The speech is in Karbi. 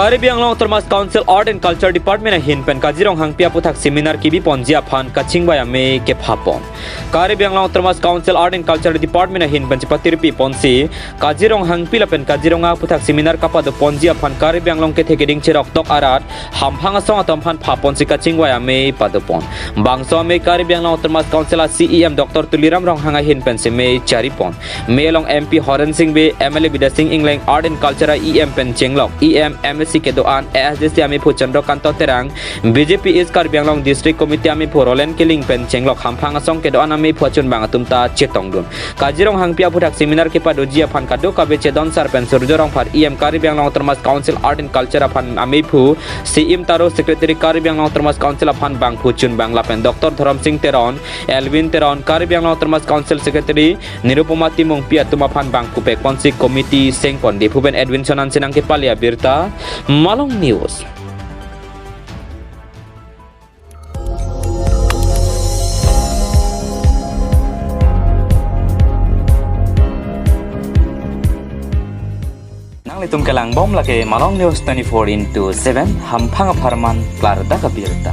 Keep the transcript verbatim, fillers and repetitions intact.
Karbi Anglong Autonomous Council Art and Culture Department ahin pen Kajirong Hangpi aputhak seminar kebi ponji aphan kachingvai amei kepha pon. Karbi Anglong Autonomous Council Art and Culture Department ahin pen chepatiripi ponsi Kajirong Hangpi lapen Kajirong aputhak seminar kapado ponji aphan Karbi Anglong kethe keding cherok tok arat hamphang asong atum aphan pha ponsi kachingvai amei pado pon. Bangso amei Karbi Anglong Autonomous Council a C E M Doctor Tuliram Ronghang ahin pen si mei chari pon. Mei along M P Horen Sing Bey, M L A Bidya Sing Engleng, Art and Culture a E M pen chenglok, E M, M A C kedo-an, A S D C ameiphu Chandrakanta Terang, B J P East Karbi Anglong District Committee ameiphu Roland Killing pen chenglok hamphang asong kedo-an ameiphu achunbang atum ta chetongdun. Kajirong Hangpi aputhak seminar kepadoji aphan kadokave chedon sar pen Surjya Rongphar E M Karbi Anglong Autonomous Council Art and Culture aphan ameiphu, Siim Taro Secretary Karbi Anglong Autonomous Council aphan bangphu chunbang lapen Doctor Dhorom Sing Teron, Elwin Teron, Karbi Anglong Autonomous Council Secretary Nirupama Timungpi atum aphan bangphu pek ponsi committee seng pon. Diphu pen Edwinson Hanse nangkepale abirta, Malong News. Nanglitum kelang bom lake Malong News twenty-four into seven, hamphang apharman klardak abirta.